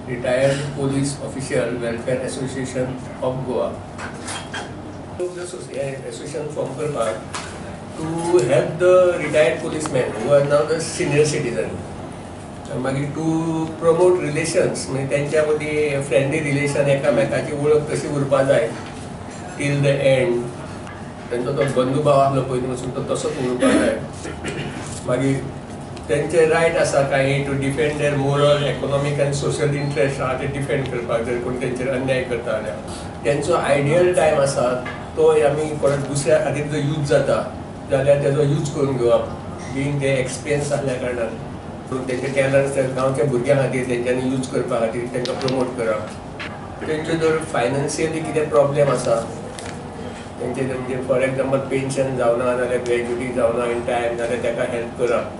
Retired Police Official Welfare Association of Goa. Association form करपाक to help the retired policemen who are now the senior citizen. मागीर two promote relations, म्हणजे तेंच्या मदीं friendly relation, एकामेकाची वळख कशी उरपा जाय टील the and. तेंचो तो बंधुभाव आसलो पयलीं पसून तो तसोच उरपा जाय. मागीर तेंचे रायट आसा कांय to defend their moral, economic आनी सोशल इंट्रस्ट आहा ते डिफेंड करपाक, जर कोण तेंचेर अन्याय करता जाल्यार. तेंचो आयडियल टायम आसा तो आमी कोणा दुसऱ्या खातीर जर यूज जाता जाल्यार तेजो यूज करून घेवप, बींग ते एक्सपिरियन्स आसल्या कारणान तेंचे टॅलंट्स गांवच्या भुरग्यां खातीर तेंच्यांनी यूज करपा खातीर तेंकां प्रमोट करप. तेंच्यो जर फायनान्शियली कितें प्रॉब्लेम आसा तेंचे, म्हणजे फॉर एग्जाम्पल पेन्शन जावना जाल्यार ग्रॅज्युटी जावना इन टायम जाल्यार तेका हेल्प करप.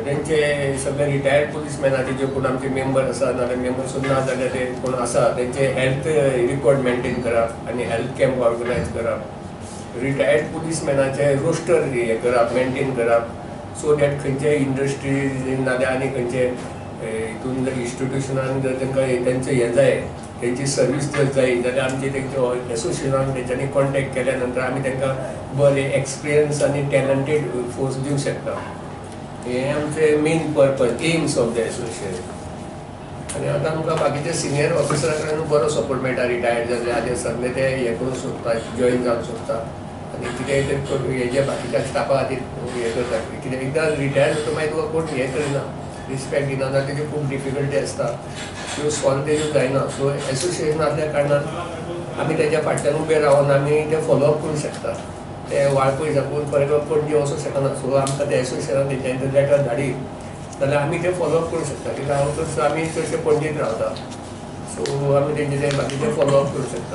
तेंचे सगळे रिटायर्ड पुलीसमॅनाचे जे कोण आमचे मेंबर आसा नाल्यार मेंबर सुद्दां ना जाल्यार ते कोण आसा तेंचे हेल्थ रिकॉर्ड मेंटेन करप आनी हेल्थ कॅम्प ऑर्गनायज करप. रिटायर्ड पुलीसमॅनाचे रोस्टर हें करप, मेंटेन करप, सो that खंयचे इंडस्ट्रीज नाल्यार आनी खंयचे हितून जर इन्स्टिट्युशनान जर तांकां तेंचें हें जाय, तेंची सर्वीस जर जाय जाल्यार आमचे तेंचे एसोसिएशनान तेंच्यांनी कॉन्टेक्ट केल्या नंतर आमी तांकां बरे एक्सपिरियन्स आनी टॅलंटेड फोर्स दिवंक शकता. हे आमचे main purpose, aims of the association. आनी आतां आमकां बाकीचे सिनियर ऑफिसरा कडेन बरो सपोर्ट मेळटा. रिटायर्ड जाल्ले आनी सगळे ते हें करूंक सोदता, जॉयन जावंक सोदता आनी कितेंय तरी हेजे बाकीच्या स्टाफा खातीर हें करता. कित्याक एकदां रिटायर जाता मागीर तुका कोण हें करिना, रिस्पेक्ट दिना, जाल्यार तेजी खूब डिफिकल्टी आसता, त्यो सॉल्व तेज्यो जायना. सो एसोसिएशन आसल्या कारणान आमी तेज्या फाटल्यान उबे रावन आमी ते फॉलोअप करूंक शकता. ते वाळपय साकून फॉर एग्जाम्पल पणजे वचूंक शकना, सो आमकां ते एसोसिएशनान तेंच्यांनी लेटर धाडी जाल्यार आमी ते फॉलोअप करूंक शकता. कित्याक हांव चडसो आमी चडशे पणजेंत रावता, सो आमी तेंचे ते बाकीचे फॉलोअप करूंक शकता.